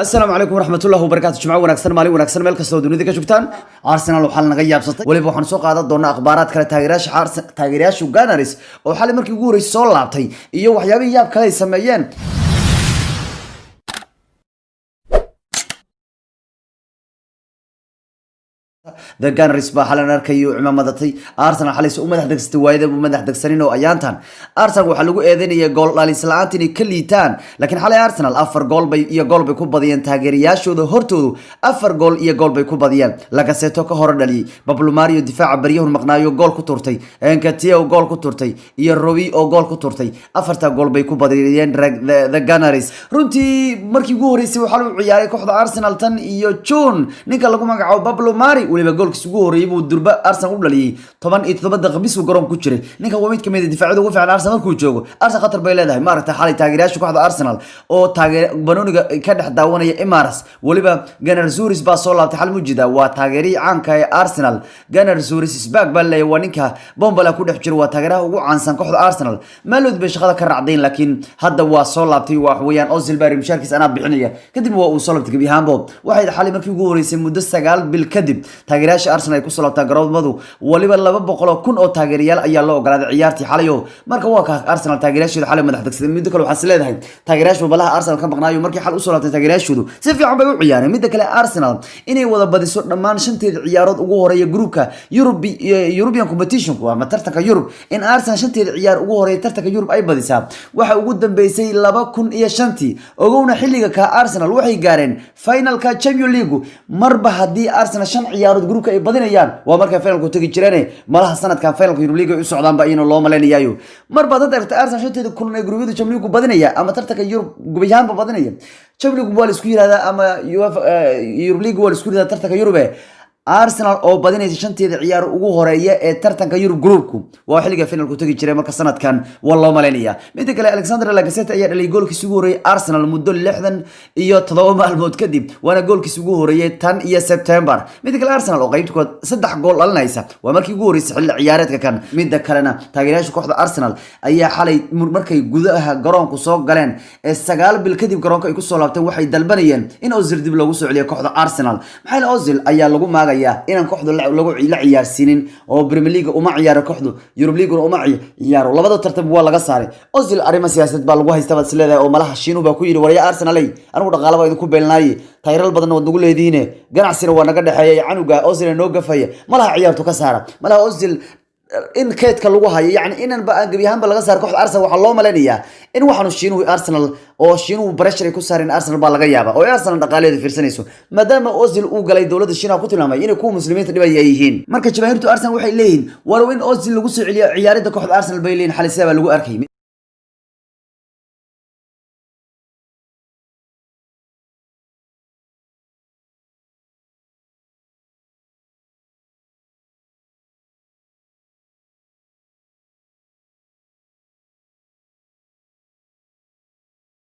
Asalaamu calaykum waraxmatullahi wabarakaatu. Jimco wanaagsan, maalin wanaagsan, meel kastoo dunida ka joogtaan. Arsenal waxaa naga yaabsatay. Weliba waxaan soo qaadan doonaa akhbaaraad kale, taageerayaasha taageerayaashu Gunners oo xalay markii ugu horreysay soo laabtay iyo waxyaabihii yaab kale ay sameeyeen. The Gunners baa xalan arkayo cimaamadatay. Arsenal xalay u madax degsatay, waayada u madax degsanin oo ayaantan Arsenal waxaa lagu eedeynaya gool dhalis la'aanta inay ka liitaan, laakiin xalay Arsenal afar gool bay iyo gool bay ku badiyeen taageerayaashooda hortoodu. 4 gool iyo gool bay ku badiyeen. Lacazette ka hore dhaliyay, Pablo Mari difaaca baryahun maqnaayo gool ku turtay, Nketiah oo gool ku turtay iyo Robi oo gool ku turtay. Afarta gool bay ku badiyeen The Gunners. Runtii markii ugu horeysay waxaa lagu ciyaaray kooxda Arsenal tan iyo June. Ninka lagu magacaabo Pablo Mari weliba goolkiis ugu horeeyay buu durba Arsenal u dhaliyay. 17 daqiiqo bis uu garoon ku jiray. Ninkan waa mid kamid ah difaacyada ugu fiican Arsenal. Markuu joogo, Arsenal khatar bay leedahay. Maaragtay xalay taageerayaasha kooxda Arsenal oo taageer banooniga ka dhex daawanaya Emirates, weliba Gunner Zuris baa soo laabtay xal mujida. Waa taageerihii caanka ee Arsenal. Gunner Zuris Sbag baa leeyahay, waa ninka bombala ku dhex jira, waa taageeraha ugu caansan kooxda Arsenal. Maalod bay shaqada ka raacdeen, laakiin hadda waa soo laabtay. Wax weeyaan Ozil baa mushaarkiisa anaa bixinaya, kadib waa uu soo laabtay. Gebi ahaanbo waxay xalay markii ugu horeysay muddo 9 bil kadib taageerayaasha Arsenal ay ku soo laabtaan garoomadu. Waliba 200,000 oo taageerayaal ayaa loo ogolaaday ciyaartii xalay. Marka waa ka Arsenal taageerayaashooda xalay madax degsaday. Midda kale waxaa is leedahay taageerayaashu balaha Arsenal ka maqnaayo markii xal usoo laabtay, taageerayaashoodu si fiican bay u ciyaareen. Midda kale, Arsenal inay wada badiso dhammaan shanteeda ciyaarood ugu horeeya groupka Europe, European competition ama tartanka Europe, in Arsenal shanteeda ciyaar ugu horeeya tartanka Europe ay badisaa waxa ugu dambeysay 2005-tii. Ogowna xilliga ka Arsenal waxay gaareen finalka Champions League. Marba haddii Arsenal shan ciyaarood groupka ay badinayaan, waa markay finalku tagi jireen. Malaha sanadkan finalka Europe League ay u socdaan ba iyana loo malaynayayo. Marba dad aragtay Arsenal shanteeda kulan ee groupyada Champions League badinaya ama tartanka Europe gubayahanba badinaya, Champions League waa la isku yiraahdaa ama UEFA Europe League waa la isku yiraahdaa tartanka Europe. Arsenal oo badinaysa shanteeda ciyaar ugu horeeya ee tartanka Yurub groupku waa xilliga finalku tagi jiray. Marka sanadkan waa loo malaynaya. Midda kale, Alexander Lacazette ayaa dhaliyay goolkiisa ugu horeeyay Arsenal muddo 67 maalmood kadib, waana goolkiisa ugu horeeyay tan iyo September. Midda kale, Arsenal oo qaybta kood saddex gool dhalinaysa waa markii ugu horeysay xilli ciyaareedka kan. Midda kalena, taageerayaasha kooxda Arsenal ayaa xalay markay gudaha garoonku soo galeen ee 9 bil kadib garoonka ay kusoo laabteen, waxay dalbanayeen in Ozil dib loogu soo celiyo kooxda Arsenal. Maxaa yeelay Ozil ayaa lagu maagaya inaan kooxdu lagu la ciyaarsiinin oo Premier League uma ciyaaro, kooxdu Europe League uma ciyaaro, labada tartan waa laga saaray. Ozil arrimo siyaasadeed baa lagu haysta baad is leedahay, oo malaha Shiinu baa ku yidhi: "Warya Arsenal ay, anigu dhaqaale baa idinku beelnaaye, tayral badan waad nagu leedihiine, ganacsina waa naga dhexeeya, canuga Ozil noo gafaya, malaha ciyaartu ka saara." Malaha Ozil in keedka lagu hayo, yani inan ba gebi ahaanba laga saaro kooxda Arsenal. Waxaa loo malaynayaa in waxaanu Shiinuhu Arsenal oo Shiinuhu pressure ay ku saareen Arsenal baa laga yaaba, oo ay Arsenal dhaqaaleeda fiirsanayso, maadaama Ozil uu galay dowladda Shiinaha ku tilmaamay inay kuwa muslimiinta dhibaya ay yihiin. Marka jamaahiirtu Arsenal waxay leeyihiin walow in Ozil lagu soo celiyo ciyaaridda kooxda Arsenal bay leeyihin. Xalay sidaa baa lagu arkay.